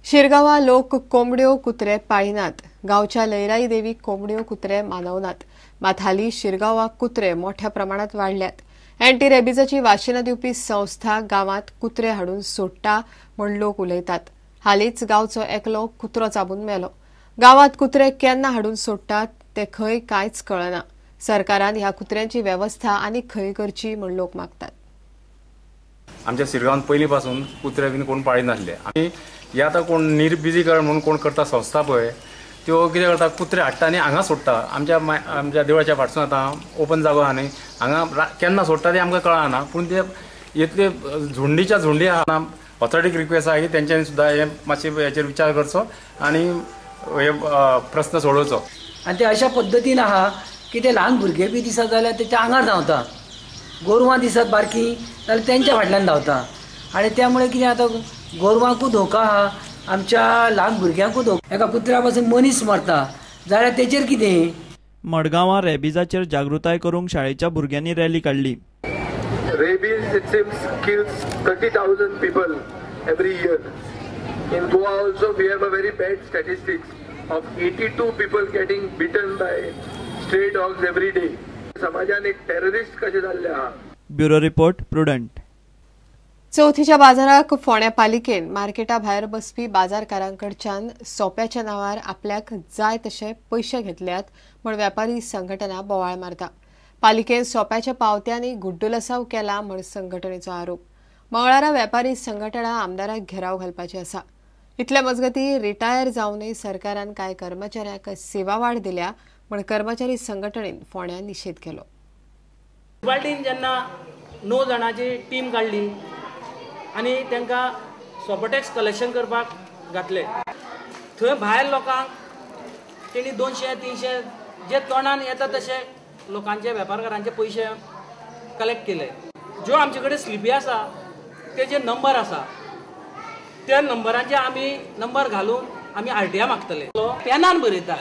शिरगांवा लोक कोंबड्यो कुत्रे पाळिनात. गांवच्या लयराई देवी कोंबड्यो कुत्रे मानवनात. मात हालीं शिरगांवाक कुत्रे मोठ्या प्रमाणात वाडल्यात. अँटी रेबीजाची वाशिनां दिवपी संस्था गांवांत कुत्रे हाडून सोडटा म्हूण लोक उलयतात. हालींच गांवचो एकलो कुत्रो चाबून मेलो. गांवांत कुत्रे केन्ना हाडून सोडटात ते खंय कांयच कळना. सरकारान ह्या कुत्र्यांची वेवस्था आनी खंय करची म्हूण लोक मागतात. आमच्या शिरगांवांत पयलीं पासून कुत्रे बीन कोण पाळिनासले आनी हे आतां कोण निर्बिजीकरण म्हणून कोण करता संस्था पळय त्यो कितें करता, कुत्रे हाडटा आनी हांगा सोडटा. आमच्या आमच्या देवळाच्या फाटसून आतां ओपन जागो आहा न्ही, हांगा केन्ना सोडटा ते आमकां कळना. पूण ते इतले झुंडीच्या झुंडी आहा. ऑथॉरिटीक रिक्वेस्ट आहा की तेंच्यांनी सुद्दां हे मातशें हेचेर विचार करचो आनी हे प्रस्न सोडोवचो. आनी ते अशा पद्दतीन आहा की ते ल्हान भुरगे बी दिसत जाल्यार तेच्या आंगार धांवता, गोरवां दिसत बारकी जाल्यार तेंच्या फाटल्यान धांवता. आनी त्यामुळे कितें आतां गोरवांकूय धोका आहा, आमच्या ल्हान भुरग्यांकूय धोका. एका कुत्र्या पासून मनीस मरता जाल्यार तेचेर कितें? मडगांवां रेबीजाचेर जागृताय करूंक शाळेच्या भुरग्यांनी रॅली काडली. Rabies, it seems, kills 30,000 people every year. In Goa also we have a very bad statistics of 82 people getting bitten by stray dogs every day. समाजान एक टेररिस्ट कशे जाल्ले आहा. Bureau report, Prudent. चवथीच्या बाजाराक फोंड्या पालिकेन मार्केटा भायर बसपी बाजारकारांकडच्यान सोप्याच्या नांवार आपल्याक जाय तशे पयशे घेतल्यात म्हूण व्यापारी संघटना बोवाळ मारता. पालिकेन सोप्याच्या पावत्यांनी गुड्डुलसाव केला म्हूण संघटनेचो आरोप. मंगळारा व्यापारी संघटना आमदाराक घेराव घालपाची आसा. इतल्या मजगती रिटायर जावनय सरकारान कांय कर्मचाऱ्यांक सेवा वाड दिल्या म्हूण कर्मचारी संघटनेन फोंड्या निशेध केलो. मुन्सिपाल्टीन जेन्ना 9 जाणांची टीम काडली आनी तांकां सोपो टॅक्स कलेक्शन करपाक घातले, थंय भायर लोकांक तेणी 200-300 जे तोंडान येता तशे लोकांचे वेपारकारांचे पयशे कलेक्ट केले. ज्यो आमचे कडेन स्लिपी आसा तेजे नंबर आसा, त्या नंबरांचे आमी नंबर घालून आमी आरटीआय मागतले. पेनान बरयता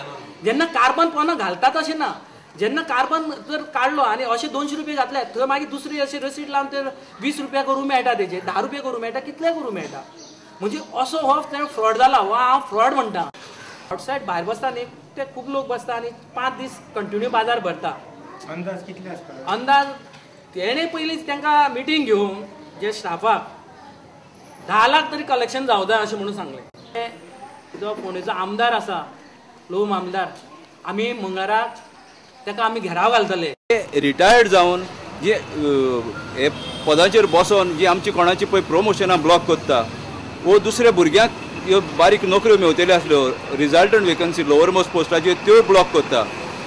जेन्ना कार्बन पोना घालतात अशें ना, जेन्ना कार्बन जर काडलो आनी अशे 200 रुपये घातले थंय मागीर दुसरी अशी रसीट लावन ते 20 रुपया करूं मेळटा, तेजे 10 रुपया करूं मेळटा, कितले करूं मेळटा. म्हणजे असो हो फ्रॉड जाला, हो हांव फ्रॉड म्हणटा. आवटसायड भायर बसता न्ही ते खूब लोक बसता आनी 5 दीस कंटिन्यू बाजार भरता. अंदाज कितले आसता? अंदाज तेणे पयलींच तांकां मिटींग घेवन जे स्टाफाक 10 लाख तरी कलेक्शन जावं जाय अशें म्हणून सांगलें. जो फोंडेचो आमदार आसा, लोम आमदार, आमी मंगळाराक ताका आमी घेराव घालतले. रिटायर्ड जावन जे हे पदाचेर बसोन जी आमची कोणाची पळय प्रमोशनां ब्लॉक करता वो दुसऱ्या भुरग्यांक ह्यो बारीक नोकऱ्यो मेवतल्यो आसल्यो रिजल्टंट वेकन्सी लोवर मोस्ट पोस्टाच्यो त्यो ब्लॉक करता.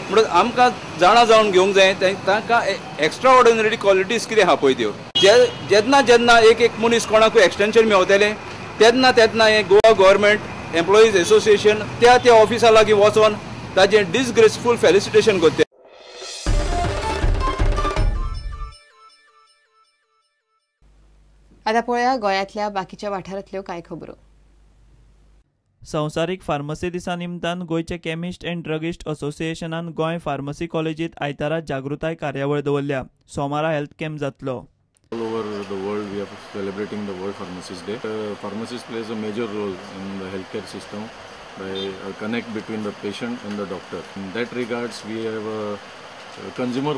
म्हणून आमकां जाणा जावन घेवंक जाय तांकां एक्स्ट्रा ऑर्डिनरी क्वॉलिटीज कितें आहा पळय त्यो. जेन्ना जेन्ना एक एक मनीस कोणाकूय एक्सटेंशन मेवतलें तेन्ना तेन्ना हें गोवा गव्हर्मेंट एम्प्लॉईज एसोसिएशन त्या त्या ऑफिसा लागीं वचोन ताजें डिसग्रेसफूल फेलिसिटेशन करता. आतां पळोवया गोंयांतल्या बाकीच्या वाठारांतल्यो कांय खबरो. संवसारीक फार्मसी दिसा निमतान गोंयचे केमिस्ट अँड ड्रगिस्ट असोसिएशनान गोंय फार्मसी कॉलेजीत आयतारा जागृताय कार्यावळ दवरल्या. सोमारा हेल्थ कॅम्प जातलो. All over the world we are celebrating the World Pharmacist Day. Pharmacist plays a major role in the healthcare system by a connect between the patient and the doctor. In that regards, we have a consumer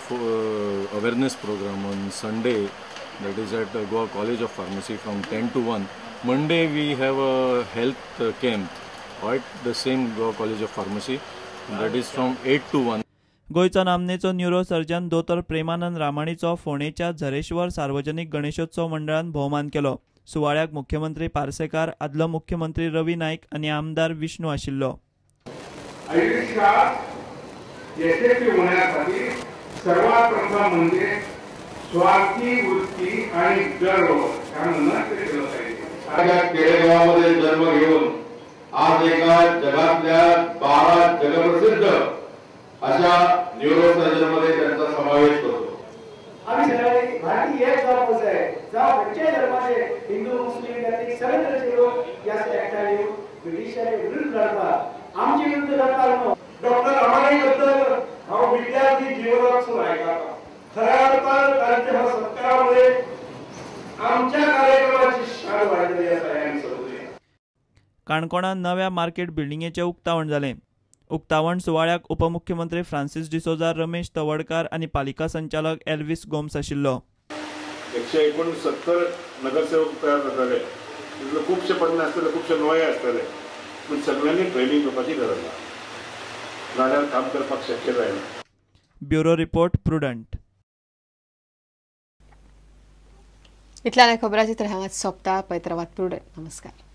awareness program on Sunday, that is at Goa College of Pharmacy from 10 to 1. Monday we have a health camp at the same Goa College of Pharmacy, that is from 8 to 1. गोंयचो नामनेचो neurosurgeon दोतोर प्रेमानंद रामाणीचो फोंडेच्या झरेश्वर सार्वजनिक गणेशोत्सव मंडळान भोवमान केलो. सुवाळ्याक मुख्यमंत्री पार्सेकार, आदलो मुख्यमंत्री रवी नायक आनी आमदार विष्णू आशिल्लो. आयुष्यात यशस्वी होण्यासाठी सर्वात प्रथम म्हणजे स्वार्थी वृत्ती आणि गर्व नष्ट केलं पाहिजे. खेडेगावामध्ये जन्म घेऊन आज एका जगातल्या 12 जगप्रसिद्ध अशा न्यूरोसर्जन मध्ये त्यांचा समावेश होतो. आम्ही सगळे भारतीय एक जावपाक जाय, जावं खंयच्याय धर्माचे, हिंदू मुस्लिम कॅथलिक सगळे तरेचे लोक ह्या एकठांय येवन ब्रिटिशांच्या विरुद्ध लढपाक, आमचे विरुद्ध लढपाक न्हू. डॉक्टर रमाणी बद्दल हांव विद्यार्थी जीवनातसून आयकता. खऱ्या अर्थान तांच्या सत्कारामुळे आमच्या कार्यक्रमाची शान वाडलेली आसा. काणकोणां नव्या मार्केट बिल्डिंगेचें उक्तावण जालें. उक्तावण सुवाळ्याक उपमुख्यमंत्री फ्रांसीस डिसोझा, रमेश तवडकार आनी पालिका संचालक एल्विस गोम्स आशिल्लो. 169 नगरसेवक तयार जाताले, तितले खुबशे पन्ने आसतले, खुबशे नवे आसतले, पूण सगळ्यांनी ट्रेनींग घेवपाची गरज आसा, जाल्यार काम करपाक शक्य जायना. Bureau report, Prudent. इतल्यान खबराचित्र हांगाच सोंपता. पळयत रावात प्रुडंट. नमस्कार.